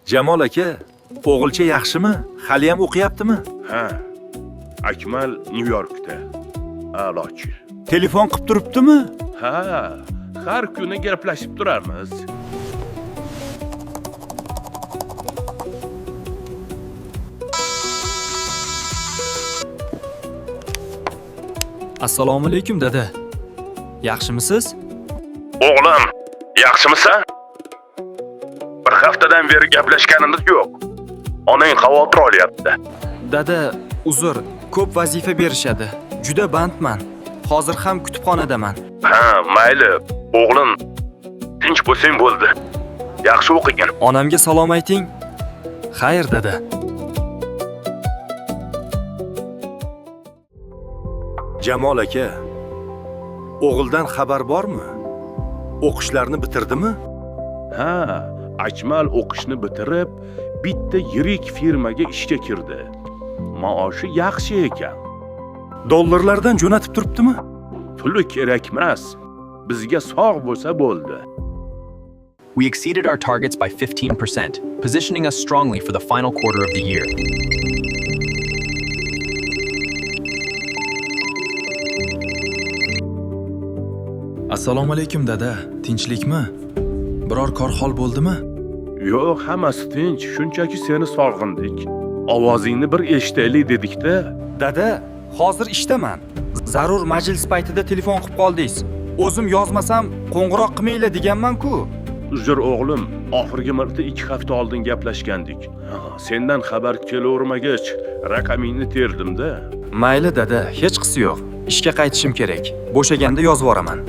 Jamol aka, o'g'ilcha yaxshimi? Haliyam o'qiyaptimi? Ha, Akmal Nyu-Yorkda. A'lochi. Telefon qilib turibdimi? Ha, har kuni gaplashib turamiz. Assalomu alaykum, dada. Yaxshimisiz? O'g'lim, yaxshimisan? Bir haftadan beri gaplashganimiz yo'q. Onang xavotir olyapti. Dada, uzr, ko'p vazifa berishadi. Juda bandman. Hozir ham kutubxonadaman. Ha, mayli, o'g'lim. Tinch bo'lsang bo'ldi. Yaxshi o'qigin. Onamga salom ayting. Xayr, dada. Jamol aka, o'g'ildan xabar bormi? O'qishlarini bitirdimi? Ha, Akmal o'qishni bitirib, bitta yirik firmaga ishga kirdi. Maoshi yaxshi ekan. Dollarlardan jo'natib turibdimi? Puli kerakmas. Bizga sog' bo'lsa bo'ldi. We exceeded our targets by 15%, positioning us strongly for the final quarter of the year. Assalomu alaykum, dada. Tinchlikmi? Biror kor hol bo'ldimi? Yo'q, hammasi tinch. Shunchaki seni sog'indik. Ovozingni bir eshitaylik dedik-da. Dada, hozir ishdaman. Zarur majlis paytida telefon qilib qoldingiz. O'zim yozmasam qo'ng'iroq qilmanglar deganman-ku. Uzr o'g'lim, oxirgi marta 2 hafta oldin gaplashgandik. Ha, sendan xabar kelavermagach, raqamingni terdim-da. Mayli, dada, hech qisi yo'q. Ishga qaytishim kerak. Bo'shaganda yozvoraman.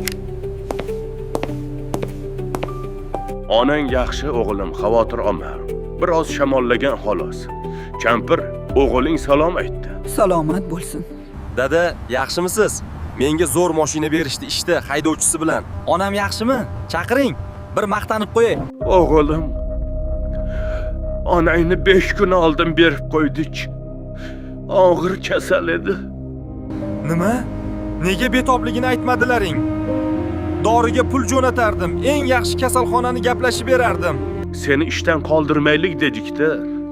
Onang yaxshi o'g'lim, xavotir olma. Biroz shamollagan xolos. Kampir, o'g'ling salom aytdi. Salomat bo'lsin. Dada, yaxshimisiz? Menga zo'r mashina berishdi ishda haydovchisi bilan. Onam yaxshimi? Chaqiring. Bir maqtanib qo'yay. O'g'lim, onangni 5 kun oldin berib qo'ydik. Og'ir kasal edi. Nima? Nega betobligini aytmadilaring? Doriga pul jo'natardim. Eng yaxshi kasalxonani gaplashib berardim. Seni ishdan qoldirmaylik dedik-da.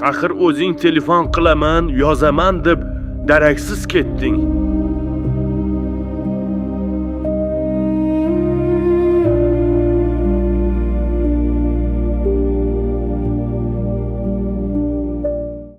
Axir o'zing telefon qilaman, yozaman deb daraksiz ketding.